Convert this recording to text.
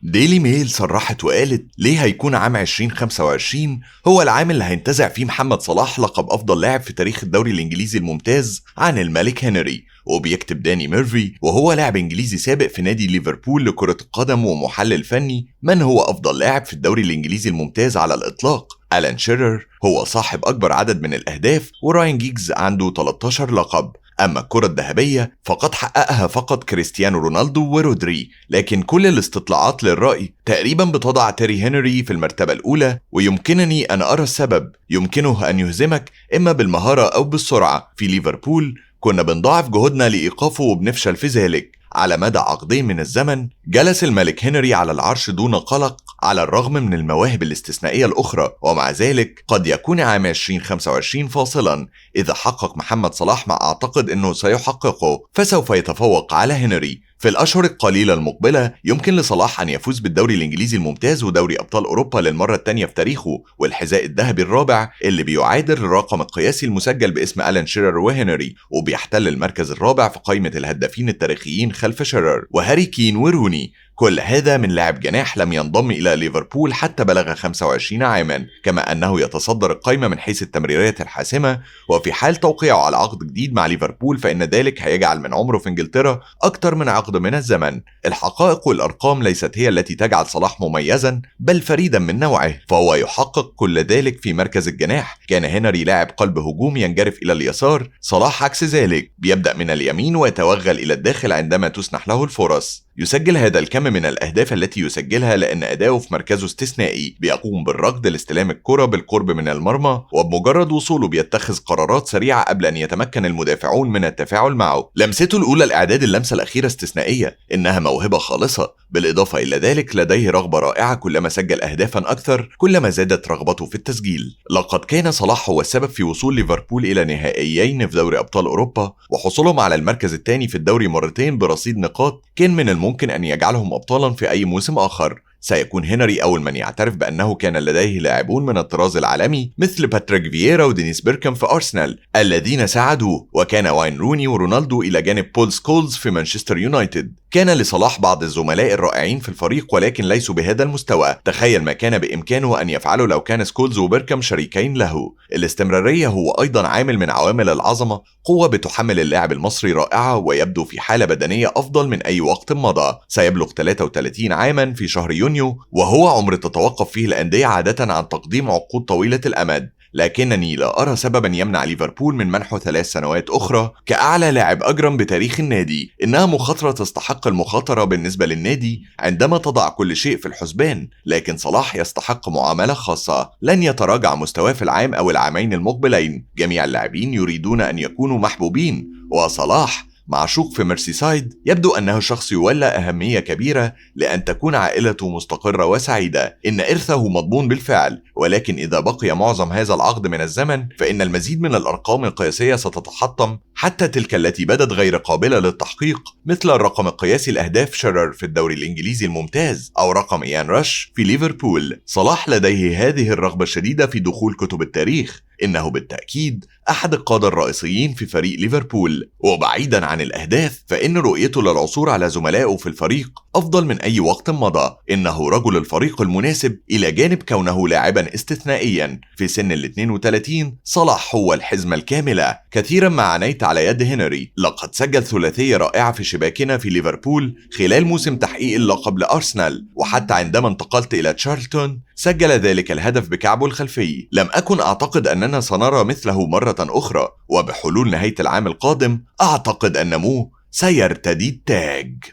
ديلي ميل صرحت وقالت ليه هيكون عام 2025 هو العام اللي هينتزع فيه محمد صلاح لقب أفضل لاعب في تاريخ الدوري الإنجليزي الممتاز عن الملك هنري. وبيكتب داني ميرفي وهو لاعب إنجليزي سابق في نادي ليفربول لكرة القدم ومحلل فني من هو أفضل لاعب في الدوري الإنجليزي الممتاز على الإطلاق. ألان شيرر هو صاحب أكبر عدد من الأهداف، وراين جيجز عنده 13 لقب. أما الكرة الذهبية فقد حققها فقط كريستيانو رونالدو ورودري، لكن كل الاستطلاعات للرأي تقريبا بتضع تيري هنري في المرتبة الأولى. ويمكنني أن أرى السبب، يمكنه أن يهزمك إما بالمهارة أو بالسرعة. في ليفربول كنا بنضاعف جهودنا لإيقافه وبنفشل في ذلك. على مدى عقدين من الزمن جلس الملك هنري على العرش دون قلق على الرغم من المواهب الاستثنائية الأخرى، ومع ذلك قد يكون عام 2025 فاصلا. إذا حقق محمد صلاح ما أعتقد أنه سيحققه فسوف يتفوق على هنري. في الأشهر القليلة المقبلة يمكن لصلاح أن يفوز بالدوري الإنجليزي الممتاز ودوري أبطال أوروبا للمرة الثانية في تاريخه، والحذاء الذهبي الرابع اللي بيعادل الرقم القياسي المسجل باسم ألان شيرر وهنري، وبيحتل المركز الرابع في قائمة الهدافين التاريخيين خلف شيرر وهاري كين وروني. كل هذا من لاعب جناح لم ينضم إلى ليفربول حتى بلغ 25 عاما، كما أنه يتصدر القائمة من حيث التمريرات الحاسمة. وفي حال توقيعه على عقد جديد مع ليفربول فإن ذلك هيجعل من عمره في إنجلترا أكثر من عقد من الزمن. الحقائق والأرقام ليست هي التي تجعل صلاح مميزا بل فريدا من نوعه، فهو يحقق كل ذلك في مركز الجناح. كان هنري لاعب قلب هجوم ينجرف إلى اليسار، صلاح عكس ذلك بيبدأ من اليمين ويتوغل إلى الداخل عندما تسنح له الفرص. يسجل هذا الكم من الأهداف التي يسجلها لأن أداؤه في مركزه استثنائي، بيقوم بالركض لاستلام الكرة بالقرب من المرمى، وبمجرد وصوله بيتخذ قرارات سريعة قبل أن يتمكن المدافعون من التفاعل معه. لمسته الأولى الإعداد اللمسة الأخيرة استثنائية، إنها موهبة خالصة. بالإضافة إلى ذلك لديه رغبة رائعة، كلما سجل أهدافا أكثر كلما زادت رغبته في التسجيل. لقد كان صلاح هو السبب في وصول ليفربول إلى نهائيين في دوري أبطال أوروبا، وحصولهم على المركز الثاني في الدوري مرتين برصيد نقاط كان من الممكن أن يجعلهم أبطالا في أي موسم آخر. سيكون هنري أول من يعترف بأنه كان لديه لاعبون من الطراز العالمي مثل باتريك فييرا ودينيس بيركام في أرسنال الذين ساعدوه، وكان واين روني ورونالدو إلى جانب بول سكولز في مانشستر يونايتد. كان لصلاح بعض الزملاء الرائعين في الفريق ولكن ليسوا بهذا المستوى. تخيل ما كان بإمكانه أن يفعله لو كان سكولز وبيركام شريكين له. الاستمرارية هو أيضا عامل من عوامل العظمة، قوة بتحمل اللاعب المصري رائعة ويبدو في حالة بدنية أفضل من أي وقت مضى. سيبلغ 33 عاما في شهر يونيو، وهو عمر تتوقف فيه الأندية عادة عن تقديم عقود طويلة الأمد. لكنني لا أرى سببا يمنع ليفربول من منحه 3 سنوات أخرى كأعلى لاعب أجرم بتاريخ النادي. إنها مخاطرة تستحق المخاطرة بالنسبة للنادي عندما تضع كل شيء في الحسبان، لكن صلاح يستحق معاملة خاصة. لن يتراجع مستواه في العام أو العامين المقبلين. جميع اللاعبين يريدون أن يكونوا محبوبين، وصلاح معشوق في ميرسيسايد يبدو أنه شخص يولى أهمية كبيرة لأن تكون عائلته مستقرة وسعيدة. إن إرثه مضمون بالفعل، ولكن إذا بقي معظم هذا العقد من الزمن فإن المزيد من الأرقام القياسية ستتحطم، حتى تلك التي بدت غير قابلة للتحقيق، مثل الرقم القياسي لأهداف شيرر في الدوري الإنجليزي الممتاز أو رقم إيان راش في ليفربول. صلاح لديه هذه الرغبة الشديدة في دخول كتب التاريخ. إنه بالتأكيد أحد القادة الرئيسيين في فريق ليفربول، وبعيدا عن الأهداف فإن رؤيته للعثور على زملائه في الفريق أفضل من أي وقت مضى. إنه رجل الفريق المناسب إلى جانب كونه لاعبا استثنائيا في سن 32. صلاح هو الحزمة الكاملة. كثيرا ما عانيت على يد هنري. لقد سجل ثلاثية رائعة في شباكنا في ليفربول خلال موسم تحقيق اللقب لأرسنال، وحتى عندما انتقلت إلى تشارلتون سجل ذلك الهدف بكعبه الخلفي. لم أكن أعتقد أننا سنرى مثله مرة أخرى، وبحلول نهاية العام القادم أعتقد أن مو سيرتدي التاج.